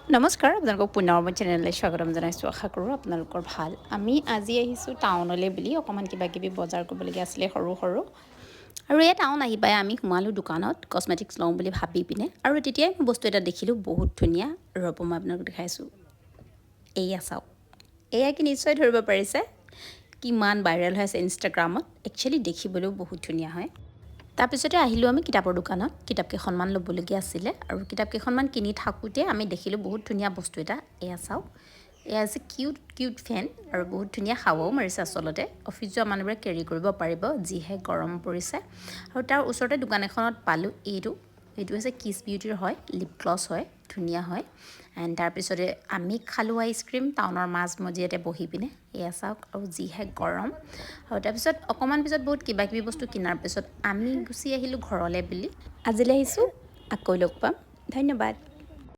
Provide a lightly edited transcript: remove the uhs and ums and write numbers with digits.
নমস্কাৰ, আপোনালোকক পুনৰ মোৰ চেনেললৈ স্বাগতম জনাইছোঁ। আশা কৰোঁ আপোনালোকৰ ভাল। আমি আজি আহিছোঁ টাউনলৈ বুলি, অকণমান কিবা কিবি বজাৰ কৰিবলগীয়া আছিলে সৰু সৰু। আৰু এই টাউন আহি পাই আমি সোমালোঁ দোকানত কছমেটিক্স লওঁ বুলি ভাবি পিনে। আৰু তেতিয়াই মই বস্তু এটা দেখিলোঁ বহুত ধুনীয়া। ৰ'ব, মই আপোনালোক দেখাইছোঁ। এয়া চাওক, এয়া কি নিশ্চয় ধৰিব পাৰিছে। কিমান ভাইৰেল হৈ আছে ইনষ্টাগ্ৰামত। একচুৱেলি দেখিবলৈও বহুত ধুনীয়া হয়। তাৰপিছতে আহিলোঁ আমি কিতাপৰ দোকানত। কিতাপ কেইখনমান ল'বলগীয়া আছিলে আৰু কিতাপ কেইখনমান কিনি থাকোঁতে আমি দেখিলোঁ বহুত ধুনীয়া বস্তু এটা। এয়া চাওক, এয়া হৈছে কিউট কিউট ফেন আৰু বহুত ধুনীয়া হাৱাও মাৰিছে। আচলতে অফিচ যোৱা মানুহবোৰে কেৰি কৰিব পাৰিব, যিহে গৰম পৰিছে। আৰু তাৰ ওচৰতে দোকান এখনত পালোঁ এইটো। এইটো হৈছে কিছ বিউটিৰ হয়, লিপ গ্লছ হয়, ধুনীয়া হয়। এণ্ড তাৰপিছতে আমি খালোঁ আইচক্ৰীম টাউনৰ মাজ মজিয়াতে বহি পিনে। এয়া চাওক, আৰু যিহে গৰম। আৰু তাৰপিছত অকণমান পিছত বহুত কিবা কিবি বস্তু কিনাৰ পিছত আমি গুচি আহিলোঁ ঘৰলৈ বুলি। আজিলৈ আহিছোঁ, আকৌ লগ পাম। ধন্যবাদ।